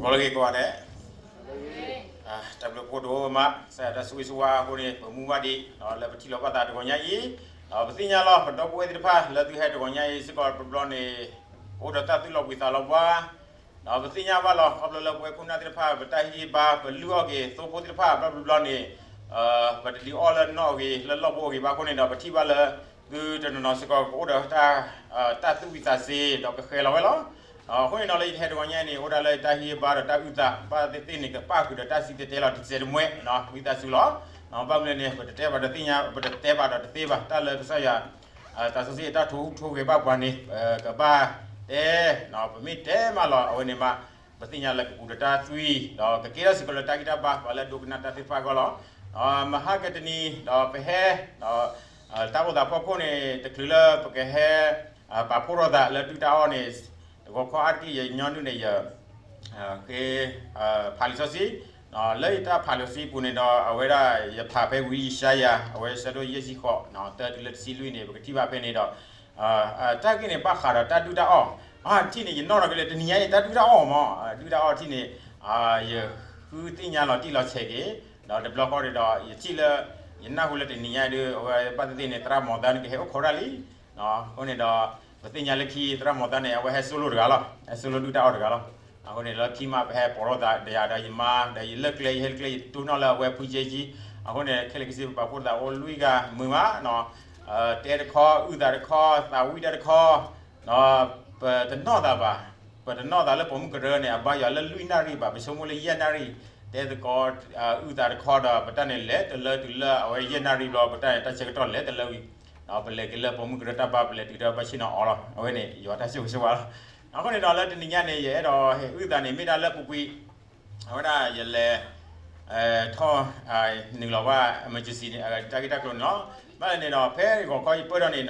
ကီးလၢဂ့ၤကိးဂၤဒဲး, တၢ်ဘျုးဖှိၣ်ဒိၣ်မး ကစၢ်ယွၤတၢ်ဆိၣ်ဂ့ၤဆိၣ်ဝါအဃိန့ၣ် ပမူဘၣ်ဒံး လၢပထံၣ်လိာ်ဘၣ်သးတဂီၤညါအံၤ, ပသ့ၣ်ညါလီၤ ပဒီပုၢ်ဝဲၢ်သ့ၣ်တဖၣ် လၢသုဟဲတဂီၤညါအံၤစ့ၢ်ကီးတဘျီဘျီန့ၣ် ကအိၣ်ဒီးတၢ်သူၣ်လီၤဘှံးသးလီၤဘှါ ဒီးပသ့ၣ်ညါဘၣ်လီၤ ခီဖျိလၢပဝဲခိၣ်နၢ်သ့ၣ်တဖၣ် ပတၢ်ဟ့ၣ်ဂံၢ်ဟ့ၣ်ဘါ ပလုၢ်အီၣ်က့ၤသိဖိသ့ၣ်တဖၣ် ဘျီဘျီဘျီန့ၣ် ပတဒုးအီၣ်လၢနီၣ်အဂ့ၤ လၢလီၢ်ဘိအဂ့ၤဘၣ်အဃိန့ၣ်ဒီး ပထံၣ်ဘၣ်လၢ သုတနီၤနီၤစ့ၢ်ကီးကအိၣ်ဒီးတၢ် တၢ်သူၣ်ဝံသးစ့ဒီးကဃဲၤလီၤဝဲလီၤ. အဃိန့ၣ်ဒီးလၢယတဟဲတဂီၤညါအံၤန့ၣ် အိၣ်ဒၣ်လၢတၢ်ဟ့ၣ်ဂံၢ်ဟ့ၣ်ဘါဒီးတၢ်အုၣ်သး ဘၣ်သ့ၣ်သ့ၣ်န့ၣ် ကပၣ်ဃုာ်ဒီးတၢ်စံၣ်တဲၤတဲလီၤတစဲးတမှဲ ဝံသးစူၤလီၤ. ဘၣ်မနုၤလဲၣ်န့ၣ် ပတတဲဘၣ်ဒီးသ့ၣ်ညါ ပတတဲဘၣ်ဒီးတသ့ဘၣ် တၢ်လၢကစၢ်ယွၤ တၢ်စီဆှံအတၢ် ထိၣ်ဟူးထိၣ်ဂဲၤဘၣ်ပှၤန့ၣ် ပကဘၣ်တဲ ပမ့ၢ်တဲမးလီၤ အဝဲန့ၣ်မး ပသ့ၣ်ညါလၢကပူၤဒီးတၢ်သွံၣ် ဒီးကကဲထီၣ်စ့ၢ်ကီးလၢတၢ်ဂံၢ်တၢ်ဘါ ပှၤလၢအဒိကနၣ်တၢ်သ့ၣ်တဖၣ်အဂီၢ်လီၤ. မဟါကတနံၤ ဒီးပဟဲ တၢ်အိၣ်သးဖီခိၣ်န့ၣ် တချုးလၢပကဟဲ ပာ်ဖှိၣ်ထီၣ်သးလၢဒုၣ်တၢ်အီၣ်န့ၣ် တဂီၤခီအါတက့ၢ် ယညီနုၢ်န့ၣ် ယ ဃ့ ဖးလံာ်စီဆှံ လၢယတၢ်ဖးလံာ်စီဆှံပူၤန့ၣ်ဒီး အဝဲဒၣ်ယဖးဖဲဝံယၡါယၤ အဝဲဆၢဒိၣ်ယဲၢ်ဆံဃိး တၢတုၤလၢတဆံလွံၢ်န့ၣ် ပကထံၣ်ဘၣ်ဖဲန့ၣ်ဒီး တၢ်ဂ့ၢ်န့ၣ် ဘၣ်ဃးဒီးတၢ်ဒုၣ်တၢ်အီၣ် အထံၣ်န့ၣ် ယနီၣ်ထီၣ်က့ၤလၢတနံၤညါအံၤ တၢ်ဒုၣ်တၢ်အီၣ်မး ဒုၣ်တၢ်အီၣ်ထံၣ်န့ၣ် ယဃုသ့ၣ်ညါလီၤတံၢ်လီၤဆဲးက့ၤ ဒီးတဘျီဃီန့ၣ်ဒီး ယထံၣ်လၢ ယနၢ်ဟူလၢတနံၤညါအံၤဒီး အဝဲဘၣ်သ့ၣ်သ့ၣ်န့ၣ် သရၣ်မီၤသါန့ၣ် ကဟဲအိၣ်ခိးတၢ်လံ အဃိန့ၣ်ဒီး ပသ့ၣ်ညါလၢခံ သရၣ်မီၤသါန့ၣ် အဝဲဟဲစိလိတဂၤလီၤ ဟဲစိလိဒုၣ်တၢ်အီၣ်တဂၤလီၤ. အဃိန့ၣ်လၢခံမး ပဟဲပိာ်ထီၣ်သးဒီးယၤဒီးယမါ ဒီးယလၢကျဲ ယဟဲလၢကျဲ ယတိၢ်နီၣ်လၢအဝဲဖုကဲကံ အဃိန့ၣ် ခဲလၢာ်ခဲဆ့ ပပာ်ဖှိၣ်သးအိၣ်လွံၢ်ဂၤမုာ်မး တဲတခီ အုၣ်သးတခီ သးဝံၣ်တၢ်တခီ ပတနီၣ်သးဘၣ်, ပတနီၣ်သးလၢပိာ်မုၣ်ကရၢန့ၣ် အဘါယွၤလၢလွံၢ်နၣ်ရံၣ်ဘၣ် ပဆိကမိၣ်လၢယဲၢ်နၣ်ရံၣ် တဲသကိး အုၣ်သးတခီဒီး ပတၢ်န့ၣ်လဲၤတလၢတုၤလၢအဝဲယဲၢ်နၣ်ရံၣ်ဘျီ ပတၢ်န့ၣ် တၢ်ဆၢကတီၢ်လဲၤတလၢဝံၤ ဒီးပလဲၤက့ၤလၢပိာ်မုၣ်ကရၢတၢ်ဘါ ပလဲၤတုၤဒီးဘၣ်ဆ့ၣ်နီၤအီၤလီၤ. အဝဲန့ၣ် ယွၤတၢ်ဆိၣ်ဂ့ၤဆိၣ်ဝါလီၤ. အဃိန့ၣ်ဒီးလၢတနံၤညါန့ၣ် ယအဲၣ်ဒိးဟဲအုၣ်သးန့ၣ် မ့ၢ်ဒၣ်လၢပူၤကွံာ် အဝဲဒၣ်ယလဲၤ ထီၣ် နုာ်လီၤဘၣ် emergency န့ၣ် တၢ်ဂ့ၢ်တၢ်ကျိၤန့ၣ်လီၤ. ဘၣ်လဲၣ်န့ၣ်ဒီး ဖဲဂီၤခီယပၢၢ်ထီၣ်န့ၣ်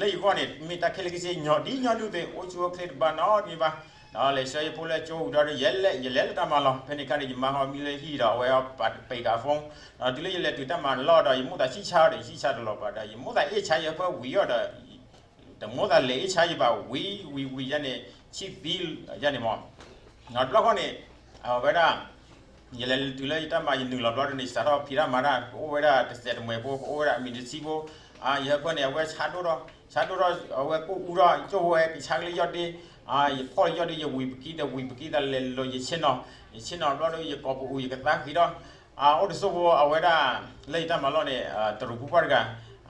လၢယဂီၢ်န့ၣ် မ့ၢ်တၢ်ခဲလၢာ်ခဲဆ့ ညီဒ်ညီနုၢ်သ့ၣ် အိၣ်ဆူၣ်အိၣ်ချ့တဘၣ်နီတမံၤဘၣ်. ဒီးလဲၤဆှၢယဖိလၢကၠိဝံၤဒီး ယလဲၤ ယလဲၤလၢတၢ်မၤလီၤ. ဖဲန့ၣ်အခါန့ၣ် ယမါဟီမံလၢဟံၣ်ဒီး အဝဲပ့ၤကၤအ phone ဒီးတုၤလၢယလဲၤတုၤ တၢ်မၤလီၢ်ဒီး ယမိၣ်သးဆံၣ်ဆါဒီး ယဆံၣ်ဆါတလီၤဘၣ်ဒီး ယမိၣ်သးအ့ၣ်ဆါယဖၢဝံၤအီၤဒီး တမိၣ်သးလဲၤအ့ၣ်ဆါယဘၣ် ဝံၤဝံၤဝံၤယါန့ၣ် ဆံၣ်သံယါန့ၣ်မး တဘျီဃီန့ၣ် အဝဲဒၣ် ယလဲၤတုၤလၢယတၢ်မၤ ယနုာ်လီၤဘျီဒုန့ၣ် စးထီၣ်ဖံးတၢ်မၤတၢ် ကအိၣ်ဝဲဒၣ်တစဲးတမှဲးဖိ ကအိၣ်ဝဲဒၣ်အမံၤတဆံဖိ ယဟၢဖၢန့ၣ် အဝဲဆါဒိၣ်ထီၣ် ဆါဒိၣ်ထီၣ် အဝဲကိၣ်အူထီၣ် ကၠိၣ်ဝဲကဆါကလၢယီၢ်ဒ့ ယဖီၣ်လၢယီၢ်ဒ့ ယဝံၤပကံဒီးဝံၤပကံသးလဲၤလိၤ ယဆ့ၣ်နီၤ ယဆ့ၣ်နီၤဘျီဒု ယကိးပအူ ယကသါဃံးထီၣ် အိၣ်တစိၢ်ဖိ အဝဲဒၣ် လၢယတၢ်မၤလီၢ်န့ၣ် တရူးဖိပှၢ်တဂၤ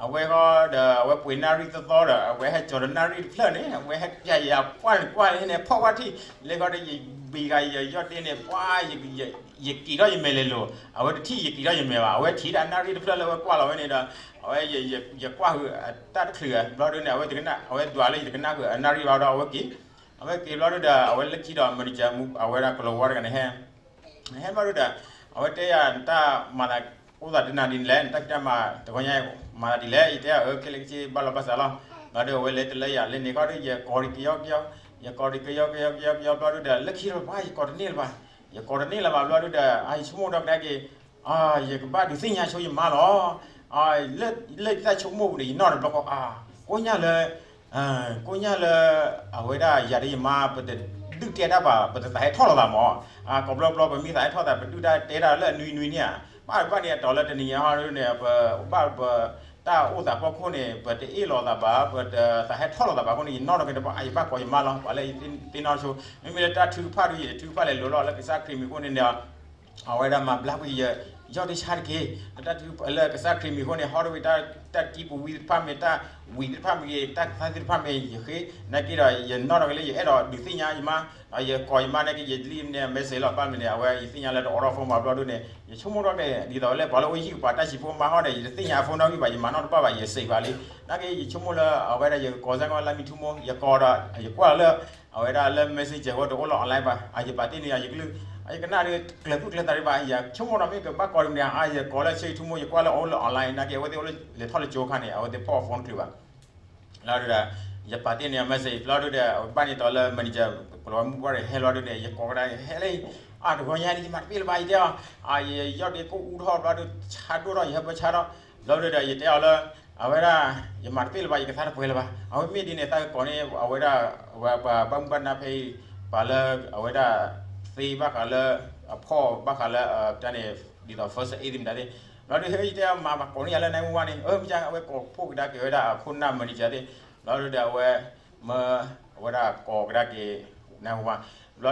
အဝဲဃီဒီး အဝဲပှ့ၤနၣ်ရံၣ်သီသီဒီး အဝဲဟဲကၠီၤဒီးနၣ်ရံၣ်တဖျၢၣ်န့ၣ် အဝဲဟဲပျၢ်ယၤကွၢ်န့ၣ်ကွၢ်န့ၣ် ဖီၣ်ကွၢ်ထံၣ် လၢဃီဒီး ယဘံဂၤယယီၢ်ဒ့န့ၣ် ပှၤ ယက့ၤထီၣ်ယမဲာ်လဲၤလိၤ အဝဲတထံၣ်ယက့ၤထီၣ်ယမဲာ်ဘၣ် အဝဲထံၣ်ဒၣ်နၣ်ရံၣ်တဖျၢၣ်လၢအဝဲကွၢ်လီၤဝဲန့ၣ်ဒီး အဝဲ ယကွၢ်ဟုးတၢ်တချုးဘျီဒုန့ၣ် အဝဲတကနၣ် အဝဲဒွးလၢယတကနၣ်ဟုးအနၣ်ရံၣ်ဘၣ်ဒီး အဝဲက့ၤ အဝဲက့ၤဘျီဒုဒီး အဝဲလၢခံဒီး manager အဝဲဒၣ်ကလီၤဝါတဂၤန့ၣ်ဟဲ ဟဲဘျီဒုဒီး အဝဲတဲယၤ နတၢ်မၤသးအိၣ်သးတနၤဒ်လဲၣ် နတၢ်ဖံးတၢ်မၤတဂီၤညါ မၤသးဒ်လဲၣ် ယတဲအၢ ခဲလၢာ်ခဲဆ့ဘၣ်လီၤဘၣ်စးလီၤ ဘျီဒုအဝဲလဲၤတလၢယၤ လဲၤန့ၣ်ခီဒီး ယကိးက့ၤယီက့ၤယီ ယကိးက့ၤယီက့ၤယီက့ၤယီက့ၤယီဘျီဒုဒီး လၢခံဒီးပှၤ ယကိးတန့ၢ်လၢၤဘၣ် ယကိးတန့ၢ်လၢၤဘၣ်ဘျီဒုဒီး ယဆိကမိၣ်ဒီးကဒါက့ၤ ယကဘၣ်ဒုးသ့ၣ်ညါဆိယမါလီၤ လၢယတၢ်ဆိကမိၣ်ပူၤန့ၣ် ယနီၣ်တဘျီဃီ ကိညၢ်လၢ ကိညၢ်လၢ အဝဲဒၣ်ယၤဒီးယမါ ပတဒုၣ်တဲတၢ်ဘၣ် ပတသးဟဲထီၣ်လိာ်သးမး ကိးဘျီဘျီ ပမ့ၢ်သးဟဲထီၣ်သး ပဒုၣ်တၢ်တဲတၢ်လၢအနွံနွံန့ၣ်ဧါ ဘၣ်ဘၣ်န့ၣ် အတီၤလၢတနံၤညါဟီဒ်န့ၣ် ပဘၣ်ပ တၢ်အိၣ်သးဖီခိၣ်န့ၣ် ပတအ့ၣ်လိာ်သးဘၣ် ပတသးဟဲထီၣ်လိာ်သးဘၣ်အဃိန့ၣ် ယနီၣ်ထီၣ်က့ၤတဘျီ ယဘၣ်ကိးယမါလီၤ ပှၤလၢယသ့ၣ်နီၣ်ဆိ မ့မ့ၢ်လၢတၢ်ထုကဖၣ်ဒု ယထုကဖၣ်လဲၤလိၤလီၤ လၢကစၢ်ခရံာ်မံၤအဃိန့ၣ် အဝဲဒၣ်မၤဘျါကွံာ်ယ ယီၢ်ဒ့ဆါတက့ၢ် လၢတၢ်ထုကဖၣ်လၢကစၢ်ခရံာ်မံၤအဃိန့ၣ် ဟီဒ်ဝဲ တၢ်တံပူၤဝံသ့ၣ်တဖၣ်မ့ၢ် တၢ်ဝံၤသ့ၣ်တဖၣ်မ့ၢ်ဂ့ၤ တၢ်ကသါသ့ၣ်တဖၣ်မ့ၢ်ဂ့ၤ ယဃ့ နာ်က့ဒီး ယနီၣ်ထီၣ်က့ၤလၢယအဲၣ်ဒိးဒုးသ့ၣ်ညါယမါ ယကိးယမါနာ်က့ ယဒ်န့ၣ် message လီၤ ဘၣ်မနုၤန့ၣ် အဝဲယသ့ၣ်ညါလၢတအိးထီၣ် phone ဘၣ်ဘျီဒုန့ၣ် ယဆိကမိၣ်ထီၣ်က့ၤ ဒ်သိးလၢပှၤလၢအိၣ်ဟံၣ်ကပၤ တၢ်စံးဖိမါဟီဒီး ယတသ့ၣ်ညါအ phone နီတဂံၢ်ဘၣ် ယမၤနီၣ်တဘၣ်ဘၣ် ယစံးဘၣ်လံ နာ်က့ ယဆိကမိၣ်လၢအဝဲဒၣ် ယကကိးစ့ၢ်ကီးလၢမံထူမိၢ် ယကိးဒီး ယကွၢ်လၢ အဝဲဒၣ်လၢ messenger ဝဲတအိၣ်လၢ online ဘၣ် အယပာ်တ့ၢ်န့ၢ် အယကလုၢ် အယကနၣ်ဒီး ကျၢၤသူၣ်ကျၢၤသးဒံးဘၣ် ယဆိကမိၣ်ဒီးမ့ၢ်ကဘၣ်ကိးဒံးမနုၤ အယကိးလၢဆၢထူမိၢ် ယကွၢ်လၢအအိၣ်လၢ online နာ်က့ အဝဲသ့ၣ်အိၣ်လၢလဲၤထီၣ်လၢကၠိခါန့ၣ် အဝဲသ့ၣ်ဖီၣ်အ phone တချုးဘၣ် လီၤဒုဒီး ယပာ်တ့ၢ်န့ၢ်အ message ဘျီဒုဒီး အဝဲဘၣ်န့ၣ်တီးလၢ manager ကလီၤဝါမုၢ်ပှၢ်ဒီး ဟဲလီၤဒုန့ၣ် ယကိးကဒါ ဟဲလၢ အတဂီၤညါန့ၣ် ယမၤတပ့ၢ်လၢၤဘၣ် ယတဲအီၤ ယယီၢ်ဒ့ကိၣ်အူထီၣ်ဘျီဒု ဆါဒိၣ်ထီၣ် ယဟၢဖၢဆါထီၣ် ဘျီဒုဒီး ယတဲအီၤလၢ အဝဲဒၣ် ယမၤတပ့ၢ်လၢၤဘၣ် ယကသါတပှဲၤလၢၤဘၣ် အဝဲမ့ၢ်ဒ်န့ၣ် သးကကိးန့ၢ် အဝဲဒၣ် ပှၤဘၣ်မူဘၣ်ဒါဖဲအံၤ ပှၤလၢအဝဲဒၣ် သ့ဘၣ်ဃးလၢ အဖီၣ်ဘၣ်ဃးလၢ တၢ်န့ၣ် ဒ်သိး first aid သ့ၣ်မတၤသ့ၣ်, ဘျီဒုး ဟဲယတဲမၤဘၣ်ကိးန့ၢ်ယၤလၢ နၢ်ဝါဝါန့ၣ် အမ့ၢ်အဝဲကိးဖှိၣ်ကဒါက့ၤဝဲဒၣ်အခိၣ်နၢ် manager သ့ၣ်, ဘျီဒုးဒီးအဝဲ မၢ အဝဲဒၣ်ကိးကဒါက့ၤ နၢ်ဝါဝါ,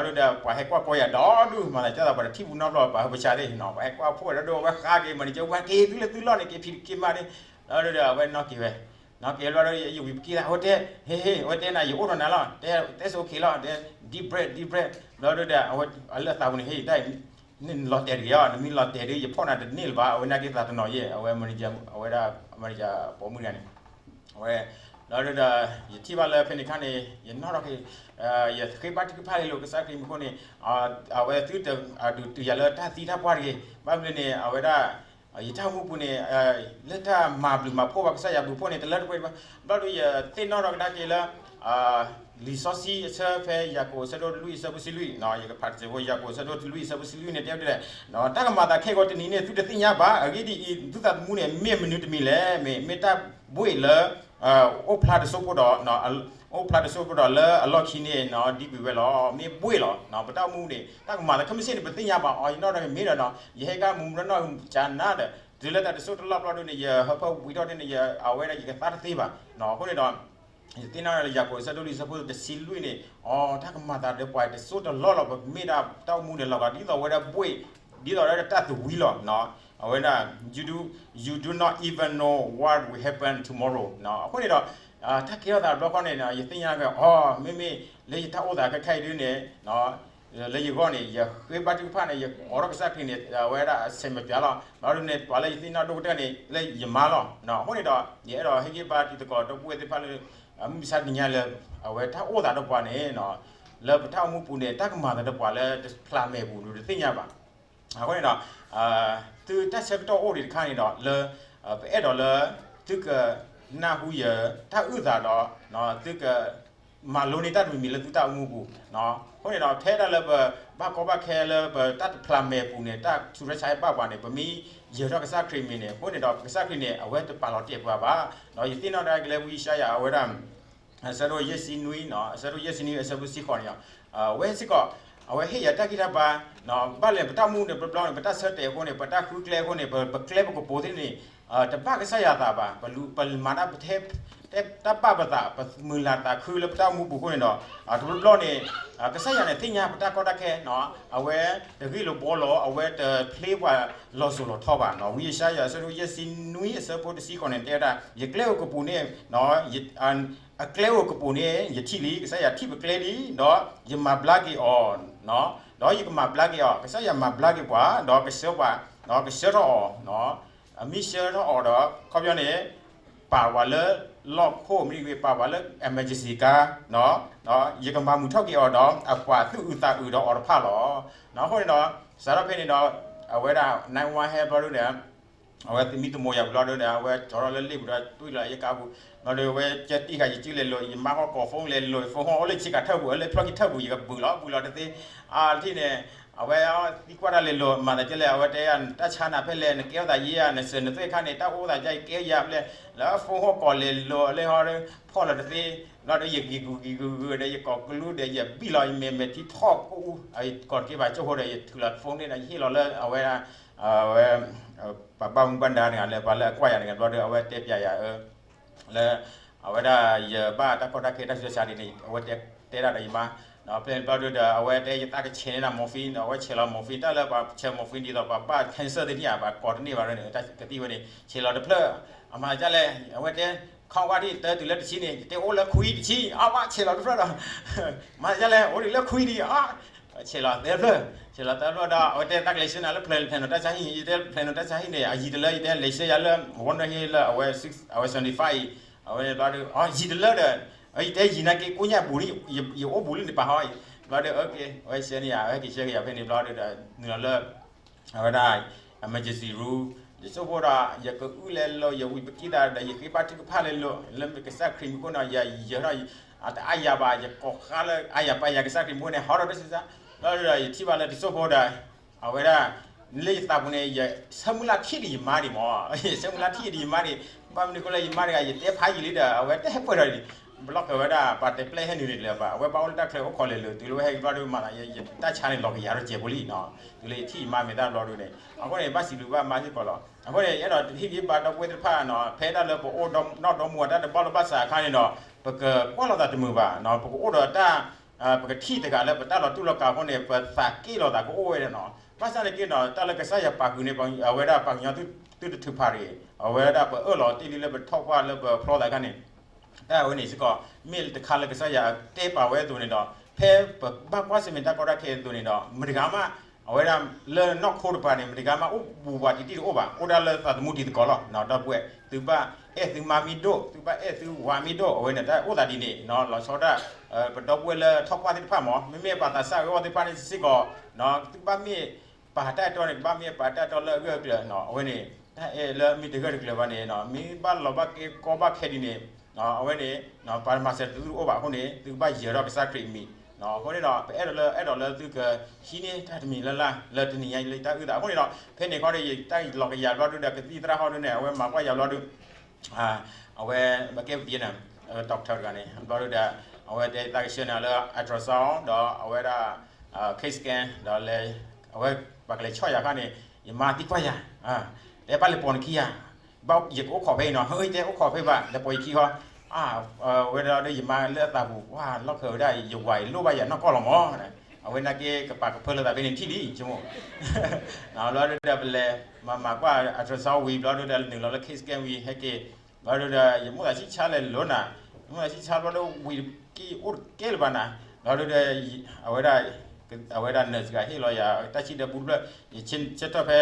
ဘျီဒုးဒီး ပှၤဟဲကွၢ်ကီယၤဒီဒူၣ် မၤသးကၢ်သးပှၤတထံၣ်ပူၤနီတဘျီ ပှၤဟၢပဆါသ့ၣ်နီၤ ပှၤဟဲကွၢ်ဖှိၣ်ဒီဒူၣ် အဝဲဃါက့ၤ manager ဝဲက့ၤသုလၢသုလီၢ်န့ၣ် က့ၤဖံးက့ၤမၤန့ၣ်, ဘျီဒုးဒီး အဝဲနီၣ်က့ၤဝဲ နီၣ်က့ၤဘျီဒီး ယဝံၤပက့ၤသး အဝဲတဲ ဟ့ ဟ့ အဝဲတဲနၤ ယအိၣ်ထီၣ်နၤလီၤ တဲ တဲဆိက့ၤလီၤ တဲ deep breath, deep breath, ဘျီဒုးဒီး အဝဲအလၢအသးပူၤန့ၣ် ဟ့ တၢ် နလီၤတဲာ်တဂ့ၤအီၤ နမ့ၢ်လီၤတဲာ်ဒုး ယဖီၣ်နၤတန့ၢ်လၢၤဘၣ် အဝဲနာ်က့ၤသးတနီၤယဲၢ် အဝဲ manager အဝဲဒၣ် manager ပိာ်မုၣ်တဂၤန့ၣ် အဝဲ ဘျီဒုးဒီး ယထံၣ်ဘၣ်လၢဖဲန့ၣ်ခါန့ၣ် ယနီၣ်ထီၣ်က့ၤ ယဃ့ဘါထုကဖၣ်လံလီၤ ကစၢ်ခရံာ်မူခိၣ်န့ၣ် အဝဲသုတဒုးတုၤယၤလၢတၢ်သံတၢ်ပှၢ်တဂ့ၤ ဘၣ်မနုၤန့ၣ် အဝဲဒၣ် ယတၢ်အိၣ်မူပူၤန့ၣ် လၢတၢ်မၤဘျုးမၤဖှိၣ်ဘၣ် ကစၢ်ယွၤဘျုးဖှိၣ်န့ၣ် တလၢတပှဲၤဘၣ် ဘျီဒုးယသ့ၣ်နီၣ်ထီၣ်ကဒါက့ၤလၢ လံာ်စီဆှံအဆၢဖဲယၤကိာ်အဆၢဒိၣ်လွံၢ်အဆၢဖိတဆံလွံၢ် ယကဖးတစဲးဖိ ယၤကိာ်အဆၢဒိၣ်လွံၢ်အဆၢဖိတဆံလွံၢ်န့ၣ် တဲဝဲဒၣ် တၢ်ကမၤသးခဲကိာ်တနံၤန့ၣ် သုတသ့ၣ်ညါဘၣ် အဂ့ၢ်ဒ်အံၤ သုသးသမူန့ၣ် မ့ၢ်မနုၤတမံၤလဲၣ် မ့ၢ် မ့ၢ်တၢ်ဘှ့ၣ်လၢ အိၣ်ဖျါတစိၢ်ဖိဒီး အိၣ်ဖျါတစိၢ်ဖိဒီးလၢအလီၢ်ခံန့ၣ် ဒံကွံာ်ဝဲလီၤ မ့ၢ်ဘှ့ၣ်လီၤ ပတၢ်အိၣ်မူန့ၣ် တၢ်ကမၤသးခဲမုၢ်ဆ့ၣ်န့ၣ် ပသ့ၣ်ညါဘၣ်အီၤ ယနီၣ်ဒီးမ့ၢ်ဒီးနီၤ ယဟဲကါမူနီၢ်နီၢ်ကၠးနါဒီး တုၤလၢတၢ်တစိၢ်တလီၢ်ဘျီဒုးန့ၣ် ယဟၢဖၢဝံထီၣ်ဒ်န့ၣ် အဝဲဒၣ်ယကသါတသ့ဘၣ် အဃိန့ၣ်ဒီး ယသ့ၣ်နီၣ်လၢယၤကိာ်အဆၢဒိၣ်လွံၢ်အဆၢဖိတဆံလွံၢ်န့ၣ် အီ တၢ်ကမၤသးဒီးပှၤတစိၢ်တလီၢ်လီၤ ပမ့ၢ်ဒၣ်တၢ်အိၣ်မူန့ၣ်လီၤဂာ် ဒ်သိးဝဲဒၣ်ဘှ့ၣ် ဒ်သိးဝဲဒၣ်တၢ်သဝံလီၤ အဝဲဒၣ် you do, you do not even know what will happen tomorrow အဃိန့ၣ်ဒီး တၢ်ကဲထီၣ်သးတဘျီဃီန့ၣ် ယသ့ၣ်ညါက့ၤ အီ မ့မ့ၢ်လၢယတၢ်အိၣ်သးခဲခါအံၤဒုးန့ၣ် လၢယဂီၢ်န့ၣ် ယဃ့ဘါထုကဖၣ်န့ၣ် ယကိးထီၣ်ကစၢ်ခရံာ်န့ၣ် အဝဲဒၣ်အဆဲးမဲာ်ပျးလီၤ ဘျီဒုးန့ၣ် ပှၤလၢယသ့ၣ်နီၣ်ဒိၣ်ကတၢၢ်န့ၣ် လၢယမါလီၤ အဃိန့ၣ်ဒီး ယအဲၣ်ဒိးဟ့ၣ်ဂံၢ်ဘါတံၤသကိးဒီပုၢ်ဝဲၢ်သ့ၣ်တဖၣ်လၢ မုၢ်မဆါတနံၤညါလၢ အဝဲတၢ်အိၣ်သးဒီးပှၤန့ၣ် လၢပတၢ်အိၣ်မူပူၤန့ၣ် တၢ်ကမၤသးဒီးပှၤလၢတဖျးမဲာ်ပူၤန့ၣ် တသ့ၣ်ညါဘၣ် အဃိန့ၣ်ဒီး သုတၢ်ဆၢကတီၢ်အိၣ်ဒံးတခါန့ၣ်ဒီး လၢ ပအဲၣ်ဒိးလၢ သုကနၢ်ဟူယတၢ်အုၣ်သးဒီး သုက မၤလိန့ၢ်တၢ်တမံၤမံၤလၢသုတၢ်အိၣ်မူပူၤ အဃိန့ၣ်ဒီး ထဲဒၣ်လၢပဘၣ်ကီဘၣ်ခဲလၢပတၢ်တဖျးမဲာ်ပူၤန့ၣ် တၢ်ဆူးတၢ်ဆါဟဲဘၣ်ပှၤန့ၣ် ပမ့ၢ်ယၢၤထီၣ်ကစၢ်ခရံာ်မံၤန့ၣ် အဃိန့ၣ်ဒီး ကစၢ်ခရံာ်န့ၣ် အဝဲတပာ်လီၤတဲာ်ပှၤဘၣ် ဒီးယသ့ၣ်နီၣ်ဒၣ်က့ၤလၢဝံယၡါယၤအဝဲဒၣ် အဆၢဒိၣ်ယဲၢ်ဆံနွံ အဆၢဒိၣ်ယဲၢ်ဆံနွံအဆၢဖိတဆံဃိးန့ၣ် အဝဲစ့ၢ်ကီး အဝဲဟ့ၣ်ယၤတၢ်ဂံၢ်တၢ်ဘါ ဘၣ်လဲၣ် ပတၢ်အိၣ်မူန့ၣ် ဘျီဘျီန့ၣ် ပတၢ်ဆၢတဲာ်အဃိန့ၣ် ပတၢ်ဃုကျဲအဃိန့ၣ် ပကျဲပကပိာ်သ့ၣ်န့ၣ် တဘၣ်ကစၢ်ယွၤသးဘၣ် ပမၤတၢ်ပထဲ တၢ်ဘၣ်ပသး ပမုာ်လၤသးခုလၢပတၢ်အိၣ်မူပူၤအဃိန့ၣ်ဒီး တဘျီဘျီန့ၣ် ကစၢ်ယွၤန့ၣ်သ့ၣ်ညါပတၢ်ကီတၢ်ခဲ အဝဲတဂ့ၢ်လိာ်ဘှီလိာ် အဝဲတဖျ့ပှၤလီၤစိၤလီၤထီဘၣ် ဝံယၡါယၤအဆၢဒိၣ်ယဲၢ်ဆံနွံအဆၢဖိတဆံဃိးန့ၣ် တဲဝဲဒၣ် ယကျဲဧိၤကပူၤန့ၣ် အကျဲဧိၤကပူၤန့ၣ် ယထံၣ်လံ ကစၢ်ယွၤထံၣ်ပကျဲလံ ဒီးယမၤဘျါက့ၤအီၤ ဒီးယကမၤဘျါက့ၤအီၤ ကစၢ်ယွၤမၤဘျါက့ၤပှၤ ဒီးကဆှၢပှၤ ဒီးကဆှၢထီၣ်အီၤ အမ့ၢ်ဆှၢထီၣ်အီၤဒီး ခီပညီန့ၣ် ပာ်ဝဲလၢလီၢ်ခိၣ် မ့တမ့ၢ် ပာ်ဝဲလၢ emergency ကါ ယကမၤမုာ်ထီၣ်က့ၤအီၤဒီး အပှၤသူၣ်အုးသးအုးဒီးအီၤတဖၣ်လီၤ. အဃိန့ၣ်ဒီး စးထီၣ်ဖဲန့ၣ်ဒီး အဝဲဒၣ် နၢ်ဝါဟဲဘျီဒုန့ၣ် အဝဲသမံသမိးယၤဘျီဒုန့ၣ် အဝဲကၠီထီၣ်လၢလ့ၣ်ပူၤဒီး တွံၢ်လီၤယကါပူၤ ဘျီဒု အဝဲကၢတံၢ်ဃာ်ယစုလဲၤလိာ် ယမါဃီကိး phone လဲၤလိာ် phone ဟီၣ်အိၣ်လၢဆ့ကၤထၢၣ်ပူၤ အလၢဖျီၣ်ခံထၢၣ်ပူၤ ယကဘုးလီၤ ဘုးလီၤတသ့ အါထံၣ်န့ၣ် အဝဲသံကွၢ်တၢ်လဲၤလိာ် မၤသးဒ်လဲၣ် အဝဲတဲယၤ နတၢ်ဆါနၤဖဲလဲၣ် နကဲထီၣ်သးယဲဧါ နစၢၤနသွဲၣ်ခါန့ၣ် တၢ်အိၣ်သးယါ ယကဲယၤဖဲလဲၣ် လၢ phone ဟီၣ်ကိးလဲၤလိာ် လၢဟီၣ် ဖီၣ်လီၤတသ့ ဘျီဒီးယဂံၤဂုၤဂံၤဂုၤဂုၤဒီး ယကိးကလူးဒီး ယဘံၣ်လီၤ ယမဲာ်မဲာ်ထံထီၣ်ကိးအူ ကိးတက့ၢ်ဘၣ်ကၠိဖိဒီး ယထုးလီၤ phone န့ၣ်ဒီး ယဟ့ၣ်လီၤလၢအဝဲ အဝဲ ပှၤဘၣ်မူဘၣ်ဒါတဂၤလၢ ပှၤလၢအကွၢ်ယၤန့ၣ် ဘျီဒီး အဝဲတဲပျးယၤ လၢ အဝဲဒၣ်ယဘၣ်တၢ်ကီတၢ်ခဲတၢ်ဆူးတၢ်ဆါဒ်န့ၣ် အဝဲတဲဒၣ်ဒီးယမါ ဖဲန့ၣ်ဘျီဒုဒီး အဝဲတဲယသးကဆဲးန့ၢ်နၤ morphine ဒီး အဝဲဆဲးလီၤ morphine တၢ်လၢပှၤဆဲး morphine ဒ်သိးပှၤဘၣ် cancer သ့ၣ်န့ၣ်ဧါ ပှၤကိးတန့ၢ်ဘၣ်န့ၣ် ကသံၣ်ဝဲန့ၣ် ဆဲးလီၤတဖျၢၣ် အမၤဒ်လဲၣ် အဝဲတဲ ခီဝါဒ်တၢတုၤလၢတဆံန့ၣ် ယတဲအိၣ်လၢခွံတဆံ အါဝဲဆဲးလီၤတဖျၢၣ်ဒီး မၤဒ်လဲၣ် အိၣ်ဒံးလၢခွံဒံး အါ ဆဲးလီၤသၢဖျၢၣ် ဆဲးလီၤသၢဖျၢၣ်ဒီး အဝဲတဲသးကလဲၤဆှၢနၤလၢ Plano တၢ်ဆါဟံၣ် ယတဲ Plano တၢ်ဆါဟံၣ်န့ၣ် အယံၤတလၢ ယတဲလဲၤဆှၢယၤလၢ Walnut Hills လၢ အဝဲ seventy five အံၤ အဝဲန့ၣ်ဘျီဒီး အယံၤတလၢဒီး ယတဲယံၤနာ်က့ကိညၣ်ဘူးလံ ယအိၣ်ဘူးလံန့ၣ်ပာ်ဟီအံၤ ဘျီဒီး အဝဲဆှၢန့ၢ်ယၤ အဝဲက့ၤဆှၢက့ၤယၤဖဲန့ၣ်ဘျီဒီး နုာ်လီၤလၢ အဝဲဒၣ် emergency room ယဆိကမိၣ်ဒီး ယကအုၣ်လဲၤလိာ် ယဝံၤပကံၢ်သးဒီး ယဃ့ဘါထုကဖၣ်လဲၤလိာ် လၢကစၢ်ခရံာ်မံၤခိၣ်န့ၣ် ယယၢၤထီၣ် တအါယၤဘၣ် ယကိးဃါလၢအါယၤပာ်ယၤ ကစၢ်ခရံာ်မံၤခိၣ်န့ၣ် ဟီထီၣ်တၢ်ဆူးတၢ်ဆါ ဘျီဒီး ယထံၣ်ဘၣ်လၢတစိၢ်ဖိဒီး အဝဲဒၣ် လၢယသးပူၤန့ၣ် ယဆၢမုၢ်လၢ်ထံၣ်ဒံးယမါဒံးမး ယဆၢမုၢ်လၢ်ထံၣ်ဒံးယမါဒံး ဘၣ်မနုၤအဃိလၢယမါတဂၤ ယတဲဖးယံာ်လံဒီး အဝဲတဲပှဲၤထီၣ်ဒံး ဘျီကဝဲဒၣ် ပှၤတဲပျဲဟဲနုာ်န့ၣ်တလၢၤဘၣ်, အဝဲဘၣ်အိၣ်လၢတၢ်ချၢအိၣ်ခိးလဲၤလိာ် တုၤလၢဝဲဟဲက့ၤဘျီဒီး မၤသး ယတၢ်ဆါန့ၣ်လီၤကယၤထီၣ်စဲးဖိလံနီၤ, တုၤလၢယထံၣ်ယမါမ့ၢ်တၢ်ဘျီဒုန့ၣ် အဃိန့ၣ် ဘၣ်စံးဘျုးဘၣ်မါစ့ၢ်ကီးလီၤ. အဃိန့ၣ် ယအဲၣ်ဒိးဟ့ၣ်ဂံၢ်ဘါဒီပုၢ်ဝဲၢ်သ့ၣ်တဖၣ်နီၤ, ဖဲဒၣ်လၢပအိၣ်ဒီးနီၢ်ဒီမါတၢ်တဘၣ်လိာ်ဘၣ်စးအခါန့ၣ်ဒီး ပကကွၢ်လိာ်သးတမုာ်ဘၣ်နီၤ, ပကအိၣ်ဒီးတၢ် ပကထံၣ်တဂၤလၢပတၢ်လီၤတူၢ်လီၤကာ်အဃိန့ၣ် ပသးက့ၣ်လိာ်သးကအိၣ်ဝဲဒၣ်နီၤ. ဘၣ်ဆၣ်န့ၣ်က့နီၤ တၢ်လၢကစၢ်ယွၤပာ်ဃုာ်န့ၣ် အဝဲဒၣ်ပှၤကညီသုတထုးဖးတဂ့ၤ, အဝဲဒၣ်ပအၢၣ်လီၤတ့ၢ်လံလၢပထီၣ်ပှၢ်လၢပဖျီသးအခါန့ၣ် တၢ်ဝဲန့ၣ်စ့ၢ်ကီး မ့ၢ်တခါလၢကစၢ်ယွၤတဲပာ်ဝဲအသိးန့ၣ်ဒီး ဖဲပဘၣ်ကွၢ်ဆၢၣ်မဲာ်တၢ်ကီတၢ်ခဲအသိးန့ၣ်ဒီး မတၤတဂၤမး အဝဲဒၣ်လၢနီၢ်ခိတပၤန့ၣ် မတၤတဂၤမးအိၣ်ဘူးပှၤတံၢ်တံၢ်တအိၣ်ဘၣ်, အိၣ်ဒၣ်လၢသးသမူတံၤသကိးလီၤ. ဒီပုၢ်ဝဲၢ် သုဘၣ်အဲၣ်သုမါမ့ၢ်ဒိၣ်, သုဘၣ်အဲၣ်သုဝၤမ့ၢ်ဒိၣ်, အဝဲန့ၣ်တၢ်အိၣ်သးဒ်န့ၣ်နီၤ, လီၤဆီဒၣ် ပဒီပုၢ်ဝဲၢ်လၢထီၣ်ပှၢ်သ့ၣ်တဖၣ်မး မ့မ့ၢ်ပှၤသးစၢ်ဂ့ၤဂီၢ်သ့ၣ်တဖၣ်န့ၣ်စ့ၢ်ကီး သုကဘၣ်မ့ၢ်ပာ်တၢ်အဲၣ်တီန့ၣ် ကဘၣ်မ့ၢ်ပာ်တၢ်အဲၣ်တီလၢအဂၢၢ်အကျၢၤနီၤ, အဝဲန့ၣ် တၢ်အဲၣ်လၢမ့ၢ်တဂၢၢ်တကျၢၤဘၣ်န့ၣ် မ့ၢ်ဘၣ်လီၤဘၣ်ကဲကီဘၣ်ခဲဒ်န့ၣ် အဝဲန့ၣ် ပှၤမၤစၢၤသုတအိၣ်ဘၣ်အဃိန့ၣ် သုကဘၣ်ယၢၤထီၣ်ကစၢ်ခရံာ်အမံၤ, အဃိန့ၣ်ဒီး ပအဲၣ်ဒိးလၢအဲၣ်ဒိးလၢသုကဟံးန့ၢ်တၢ်တမံၤလၢ်လၢ်လၢတနံၤညါလၢယတၢ်အုၣ်သးအဃိန့ၣ်ဒီး ဖဲန့ၣ်ခီဒီး ယတၢ်လီၤကယၤဘျီဒုဒီး ကသံၣ်သရၣ်ဟီဒုန့ၣ် အဝဲမၤကွၢ်ယၤဘျီဒု အဝဲ ပကဲပယဲၢ်န့ၣ် doctor တဂၤန့ၣ် ဘျီဒုဒီး အဝဲတဲသးကဆှၢန့ၢ်လၢ ultrasound ဒီးအဝဲဒၣ် CAT scan ဒီးလဲၤ အဝဲ ပှၤကလဲၤဆီၣ်ယၤအခါန့ၣ် ယမါသံကွၢ်ယၤ တဲဘၣ်လဲၤပိာ်နခံယၤ ဘၣ်ယကအိၣ်ခိးဖဲအံၤနီၤ, ဟဲတဲအိၣ်ခိးဖဲဘၣ် လဲၤပိာ်ယခံဃီ အဝဲဒၣ်ဒီးယမါလၢအသးပူၤ ပှၤလီၢ်ခၢးဝဲဒၣ် ယဝၤအံၤလိၣ်ဘၣ်ယၤနီၢ်ကီၢ်လီၤမး, အဝဲနာ်က့ကပာ်ကဖၢလၢသးဖဲန့ၣ်ထံၣ်လံ ဆိကမိၣ် ဘျီဒုဒီးပလဲၤ မၤမၤကွၢ် ultrasound ဝံၤ ဘျီဒုဒီးနုာ်လီၤလၢ CAT scan ဝံၤ ဟဲက့ၤ ဘျီဒုဒီး ယမိၣ်သးဆံၣ်ဆါလဲၤလိၤနၤ, ယမိၣ်သးဆံၣ်ဆါဘျီဒု ဝံၤတက့ၢ်အိၣ်တကဲလၢၤဘၣ်နၤ, ဘျီဒုဒီး အဝဲဒၣ် အဝဲဒၣ် nurse တဂၤဟ့ၣ်လီၤယၤ တၢ်ဆံၣ်ဒီးဘူးတဖျၢၣ် ယဆၢထၢၣ်ဖဲ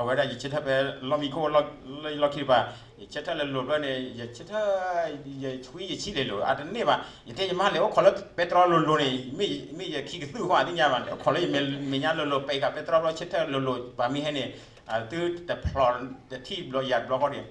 အဝဲဒၣ်ယဆၢထၢၣ်ဖဲလီၢ်မံခိၣ်လၢလီၢ်ခံတပၤ, ယဆၢထၢၣ်လဲၤလိၤဘျီန့ၣ် ယဆၢထၢၣ် ယဆွံယဆံၣ်လဲၤလိၤ အတန့ၢ်ဘၣ်, ယတဲယမါလဲၤအိၣ်ခိးလၢပဲတြီလိၤလိၤန့ၣ် မ့ၢ်ယခံကသုၣ်ဃီအသ့ၣ်ညါဘၣ် လဲၤအိၣ်ခိးလၢယမဲာ်ညါလိၤလိၤ ပဲခးပဲတြီဘျီဆၢထၢၣ်လိၤလိၤ ပှၤမ့ၢ်ဟဲန့ၣ် သုတဖျိးတထံၣ်ဘျီယၤတဘျီဃီန့ၣ်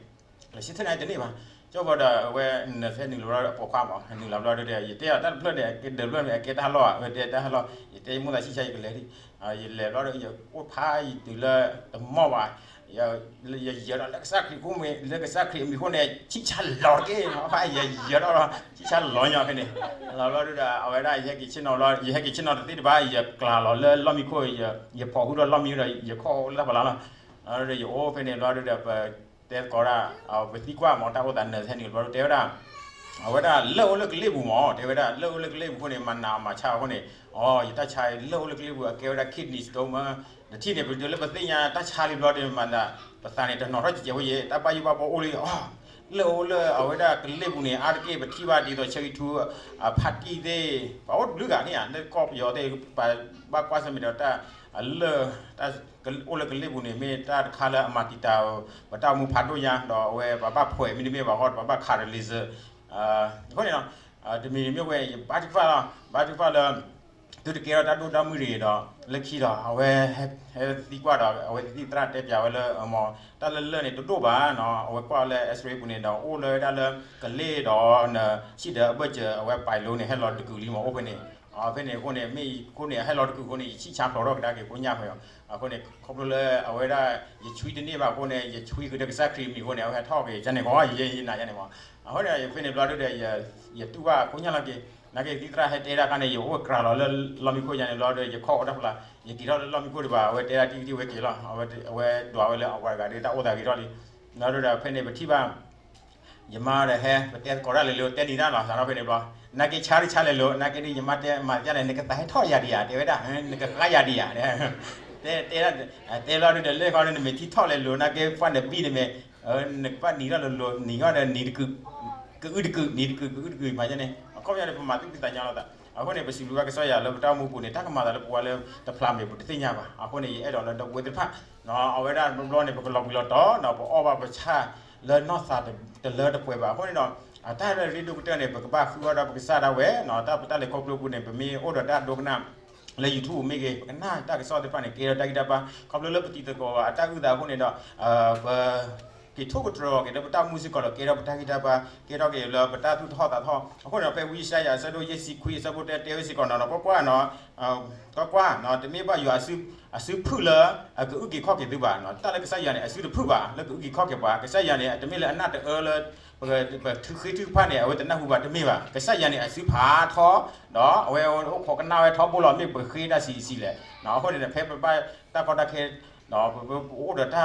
လဲၤဆၢထၢၣ်န့ၣ်တန့ၢ်ဘၣ်, ကၠီဘီဒီးအဝဲ nurse ဟဲနုာ်လီၤအပိာ်ခွါမး ဟဲနုာ်လီၤဘျီဒုဒီး ယတဲအီၤတၢ်တဖျၢၣ်န့ၣ် အကဲဒၢးဖျၢၣ်န့ၣ် အကဲတၢ်ဟးလီၢ်ဧါ အဝဲတဲတၢ်ဟးလီၢ် ယတဲယမိၣ်သးဆံၣ်ဆါယကလဲၤဒံး, ယလဲၤဘျီဒီး ယအိၣ်ဖးယတုၤလၢတမီၢ်ဘၣ် ယယၢၤဒီးလၢကစၢ်ခရံာ်ဖိမ့ၢ် လၢကစၢ်ခရံာ်အမံၤအဃိန့ၣ် ဆံၣ်ဆါလီၤတက့ၢ်, ယယၢၤဒီး ဆံၣ်ဆါလီၤညီဖဲန့ၣ်, လီၤဘျီဒုဒီး အဝဲဒၣ်ယဟဲက့ၤဆ့ၣ်နီၤဘျီ ယဟဲက့ၤဆ့ၣ်နီၤတသ့တဘၣ် ယကျးလီၤလၢလီၢ်မံခိၣ် ယဖီၣ်ဃုာ်ဒီးလီၢ်မံဒီး ယခီၣ်လၢတၢ်ဖီလာ်လီၤ, ဒီးယအိၣ်ဖဲန့ၣ်ဘျီဒုဒီး ပတဲသကိးဒၣ် ပသံကွၢ်မး တၢ်အိၣ်သး nurse ဟဲနုာ်ဘျီဒုတဲဝဲဒၣ် အဝဲဒၣ်လၢၢ်အိၣ်လၢကလ့ၢ်ပူၤမး တဲဝဲဒၣ် လၢၢ်အိၣ်လၢကလ့ၢ်ပူၤအဃိန့ၣ် မၤနးမၤဆါအဃိန့ၣ် အ ယတၢ်ဆါလၢၢ်အိၣ်လၢကလ့ၢ်ပူၤ အကဲဝဲဒၣ် kidney stone မး တထံၣ်န့ၣ် ပတုၤလၢပသ့ၣ်ညါတၢ်ဆါလံဘျီဒီး မၤသး ပသးန့ၣ် တနီၤထီၣ်ကဲးဝဲယဲ တၢ်ဘၣ်ယိၣ်ဘၣ်ဘှီအိၣ်လံ အ လၢၢ်အိၣ်လၢအဝဲဒၣ်ကလ့ၢ်ပူၤန့ၣ် အါတက့ၢ်ပထံၣ်ဘၣ်ဒ်သိး ဆၢက့ၤထူ အဖးတံၢ်သ့ၣ် ပှၤအိၣ်တဘျုးဂၤန့ၣ်ဧါ လၢကီၢ်ပယီၤသ့ၣ် ပဘၣ်ကွၢ်ဆၢၣ်မဲာ်ဒီးတၢ် အလၢၢ် တၢ်အိၣ်လၢကလ့ၢ်ပူၤန့ၣ် မ့ၢ်တၢ်တခါလၢအမၤတံာ်တာ် ပတၢ်အိၣ်မူဖးဒိၣ်ညါ ဒီးအဝဲပှၤဘၣ်ဖှဲးမ့တမ့ၢ်ဘၣ်ဃီ ပှၤဘၣ်ခးဒီး laser အဃိန့ၣ် တမံၤမ့ၢ်ဝဲ ယဘါထုကဖၣ်လီၤ ဘါထုကဖၣ်လၢ သုတကဲထီၣ်တၢ်ဒိၣ်တၢ်မုၢ်တဂ့ၤဒီး လၢခံဒီး အဝဲဟဲသံကွၢ်ဒီး အဝဲသ့ၣ်သရၣ်တဲပၠးဝဲလၢ မ့ၢ်တၢ်လၢလၢၢ်န့ၣ်တဒိၣ်ဘၣ်နီၤ အဝဲကွၢ်လၢ X-ray ပူၤန့ၣ်ဒီး အိၣ်လၢဝဲဒၣ်လၢကလ့ၢ်ဒီး ဆံၣ်ဒၢအဘၢၣ်စၢၤ အဝဲပာ်လိန့ၣ် ဟဲလီၤတကုာ်လံမ့ၢ်အိၣ်ဖဲန့ၣ် ဖဲန့ၣ်အဃိန့ၣ် မ့ၢ်အဃိန့ၣ် ဟဲလီၤတကုာ်အဃိန့ၣ် ယဆံၣ်ဆါဖျိးထီၣ်ကဒါက့ၤကိညၢ်ဖဲအီၤ အဃိန့ၣ် ခီဖျိလၢအဝဲဒၣ် ယဆွံတန့ၢ်ဘၣ်အဃိန့ၣ် ယဆွံကဒီးကစၢ်ခရံာ်မံၤအဃိန့ၣ် အဝဲဟဲထီၣ်က့ၤယန့ၣ်ကီး ယဲယနာ်ယဲန့ၣ်မး အဃိန့ၣ် ယဖဲန့ၣ်ဘျီဒုဒီး ယတူၢ်ဘၣ်ကိညၢ်လီၤက့ၤ နာ်က့သံသရၣ်ဟဲတဲဒၣ်ခါန့ၣ် ယအိၣ်ဝဲကြၤလီၤလၢလီၢ်မံခိၣ်ယၤန့ၣ်ဘျီဒီး ယခီၣ်ဝဲတၢ်ဖျါ ယက့ၤထီၣ်လၢလီၢ်မံခိၣ်ဒံးဘၣ် အဝဲတဲဒၣ်တံၢ်ကတံၢ်ဝဲက့ၤလီၤ အဝဲဒွးဝဲလၢအဝၤတဂၤဒီးတၢ်အိၣ်သးဂ့ၤထီၣ်လံ ဘျီဒုဒီးဖဲန့ၣ်ပထံၣ်ဘၣ် ယမါဒီးဟဲ ပတဲသကိးတၢ်လၢလၢ တဲနံၤတၢ်လီၤ စးထီၣ်ဖဲန့ၣ်ဘျီ နာ်က့ဆါတဆါလဲၤလိၤ နာ်က့ဒီးယမါတဲမၤတၢ်လဲၣ် နကသးဟဲထီၣ်ယၤဒံးဧါ တဲဝဲဒၣ် နကဃါယၤဒံးဧါ တဲ တဲဘျီဒုဒီးလၢခီဒီး နမ့ၢ်ထံၣ်ထီၣ်လဲၤလိၤ နာ်က့ကွၢ်နဘံၣ်န့ၣ်မ့ၢ် နကဘၣ်နံၤထီၣ်လိၤလိၤ နံၤထီၣ်ဒီးနံၤတကုာ် ကအုတကုာ် နံၤတကုာ် ကအုတကုာ် မၤန့ၣ် အခီပညီန့ၣ် ပမၤသူၣ်ဖှံသးညီလိာ်သး အဃိန့ၣ် ပစံးဘျုးဘၣ်ကစၢ်ယွၤလၢပတၢ်အိၣ်မူပူၤန့ၣ် တၢ်ကမၤသးလၢပဝဲလၢတဖျါမ့ၢ်ပတသ့ၣ်ညါဘၣ် အဃိန့ၣ် ယအဲၣ်ဒိးလၢဒီပုၢ်ဝဲၢ်သ့ၣ်တဖၣ် အဝဲဒၣ်တဘျီဘျီန့ၣ် ပကလီၤဘှံးလီၤတီၤ ပအီၣ်ဘၣ်ပဆၣ်လၢနီၢ်သးတလၢတပှဲၤဘၣ် အဃိန့ၣ်ဒီး အတၢ်ရ့ဒိၣ်ကတၢၢ်န့ၣ် ပကဘၣ်ဃုအီၣ်ဒီးပကစၢ်ဒၣ်ဝဲ တၢ်ပတၢ်လဲၤခီဖျိပူၤန့ၣ် ပမ့ၢ်အိၣ်ဒီးတၢ်ဒိကနၣ် လၢ YouTube မ့ၢ်ဂ့ၤ ပကနၣ်တၢ်ကစီၣ်သ့ၣ်တဖၣ်န့ၣ် ကဲထီၣ်တၢ်ဂံၢ်တၢ်ဘါ ခီဖျိလၢပတံၤသကိးအတၢ်အုၣ်သးအဃိန့ၣ်ဒီး ပ တ က့ၤထိၣ်ကတြီၤက့ၤလၢပတၢ်အိၣ်မူစ့ၢ်ကီးဒီး ကဲထီၣ်ပတၢ်ဂံၢ်တၢ်ဘါ, ကဲထီၣ်က့ၤလၢပတၢ်သူၣ်ထီၣ်သးထီၣ်. အဃိန့ၣ် ဖဲဝံယၡါယၤအဆၢဒိၣ်ယဲၢ်ဆံခွံအဆၢဖိတၢ တဲဝဲစ့ၢ်ကီးနီၤ, ကွၢ်ကွၢ်နီၤ, ကွၢ်ကွၢ်နီၤ, တမ့ၢ်ဘၣ်ယွၤအစုဖုၣ်လၢအကအုၣ်က့ၤခီၣ်က့ၤသုဘၣ်. တၢ်လၢကစၢ်ယွၤန့ၣ် အစုတဖုၣ်ဘၣ် လၢကအုၣ်က့ၤခီၣ်က့ၤပှၤ. ကစၢ်ယွၤန့ၣ် အတမ့ၢ်လၢအနၢ်တအၢလၢ ပထုးဃ့ထုကဖၣ်န့ၣ် အဝဲတနၢ်ဟူဘၣ်, တမ့ၢ်ဘၣ်. ကစၢ်ယွၤန့ၣ် အစုဖးထီ, ဒီးအဝဲအိၣ်ခိးကနၣ်ဝဲထီဘိလီၤ, မ့ၢ်ပဃ့တၢ်ဆံးဆံးလဲၣ်. အဃိန့ၣ် ဖဲပဘၣ်တၢ်ကီတၢ်ခဲ ပအိၣ်ဒီးတၢ်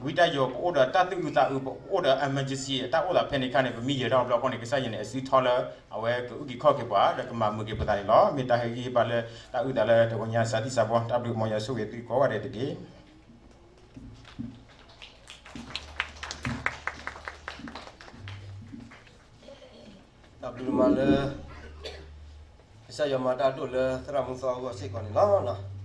ဝံတၢ်ယိး, ပအိၣ်ဒီးတၢ်သူၣ်အုးသးအုး, ပအိၣ်ဒီး emergency တၢ်အိၣ်သးဖဲန့ၣ်အခါန့ၣ် ပမ့ၢ်ယၢၤထီၣ်ဘျီအဃိန့ၣ် ကစၢ်ယွၤန့ၣ် အစုထီလၢ အဝဲကအုၣ်က့ၤခီၣ်က့ၤပှၤ ဒီးကမၤမုာ်က့ၤပသးန့ၣ်လီၤ. မ့ၢ်တၢ်ဟ့ၣ်ဂံၢ်ဟ့ၣ်ဘါလၢ တၢ်အုၣ်သးလၢတဂီၤညါစးထံၣ်စးဘီ, တၢ်ဘျုးမ်ယွၤဆိၣ်ဂ့ၤသုကိးဂၤဒဲးတက့ၢ်. တၢ်ဘျုးမးလၢ ကစၢ်ယွၤမၤတၢ်ဒိၣ်လၢသရၣ်မုၣ်သီအဂီၢ်စ့ၢ်ကီးန့ၣ်လီၤ.